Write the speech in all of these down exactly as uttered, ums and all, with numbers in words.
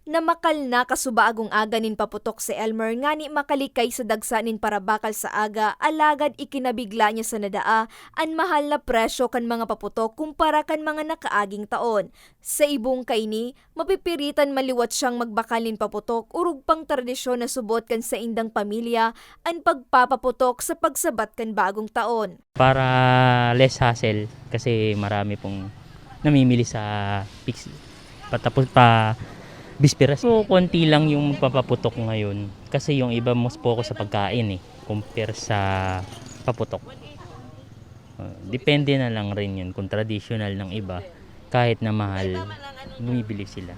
Namakal na kasubaagong aga nin paputok si Elmer ngani makalikay sa dagsa nin parabakal sa aga, alagad ikinabigla niya sa nadaa an mahal na presyo kan mga paputok kumpara kan mga nakaaging taon. Sa ibong kaini, mapipiritan maliwat siyang magbakal nin paputok, orog pang tradisyon na subot kan saindang pamilya an pagpapaputok sa pagsabat kan bagong taon. Para less hassle, kasi marami pong namimili sa pix-, patapos pa bisperas. So, konti lang yung magpapaputok ngayon kasi yung iba mas focus sa pagkain eh, compare sa paputok. Uh, depende na lang rin yun kung traditional ng iba, kahit na mahal, bumibili sila.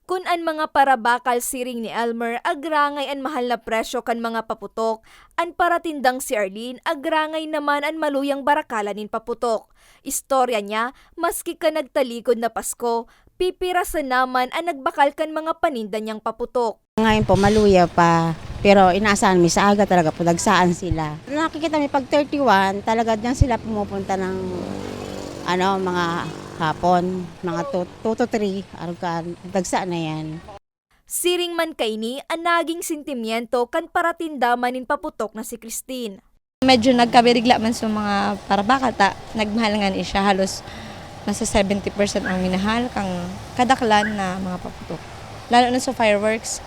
Kun an mga parabakal, siring ni Elmer, agrangay an mahal na presyo kan mga paputok, an paratindang si Arlene, agrangay naman an maluyang barakalan nin paputok. Istorya niya, maski kan nagtalikod na Pasko, pipirasan naman an nagbakal kan mga paninda niyang paputok. Ngayon po, maluya pa. Pero inaasahan mi sa aga talaga po, dagsaan sila. Nakikita mi pag thirty-one, talaga diyan sila pumupunta ng, ano, mga hapon, mga two, two to three, arog ka, dagsa na yan. Siring man kaini an naging sentimiento kan paratinda man nin paputok na si Christine. Medyo nagkabirigla man sa mga parabakal ta, nagmahal nga ni siya. Halos nasa seventy percent ang minahal kang kadaklan na mga paputok. Lalo na sa fireworks.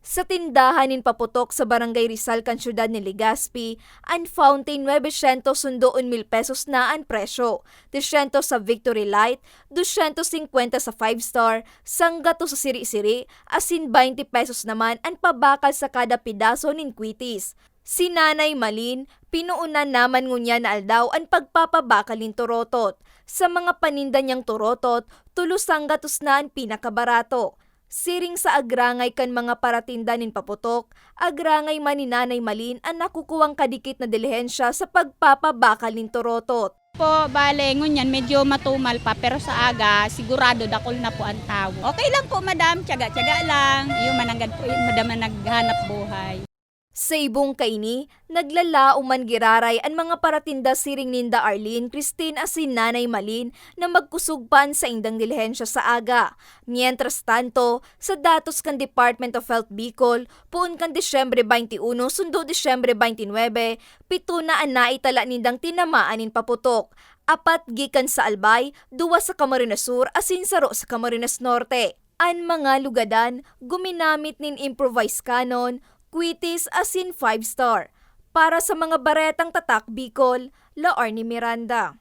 Sa tindahan nin paputok sa Barangay Rizal kan siyudad nin Legazpi, an fountain, nuebe syentos sundo un mil pesos na an presyo, dosyentos sa Victory Light, dosyentos singkwenta sa Five Star, sanggatos sa Siri-Siri, asin baynte pesos naman an pabakal sa kada pedaso nin kwitis. Si Nanay Malin, pinoonan naman ngunyan na aldaw an pagpapabakal nin torotot. Sa mga paninda niyang torotot, tolos sanggatos na an pinakabarato. Siring sa agrangay kan mga paratinda nin paputok, agrangay man ni Nanay Malin an nakukuwang kadikit na dilihensya sa pagpapabakal nin torotot. Po, bale, ngunyan medyo matumal pa, pero sa aga, sigurado dakul na po ang tawo. Okay lang po, madam, tiyaga-tiyaga lang. Iyo, mananggad po, iyo, madam, ang naghanap buhay. Sa ibong kaini, naglalaom man giraray an mga paratinda siring ninda Arlene, Christine asin Nanay Malin na magkusog pa an saindang dilihensya sa aga. Mientras tanto, sa datos kan Department of Health Bicol, poon kan Disyembre baynte uno sundo Disyembre baynte nuebe, pito na an naitala nindang tinamaan nin paputok. Apat gikan sa Albay, duwa sa Camarines Sur asin saro sa Camarines Norte. An mga lugadan guminamit nin improvised cannon, kwitis asin five star. Para sa mga baretang Tatak Bicol, Laarni Miranda.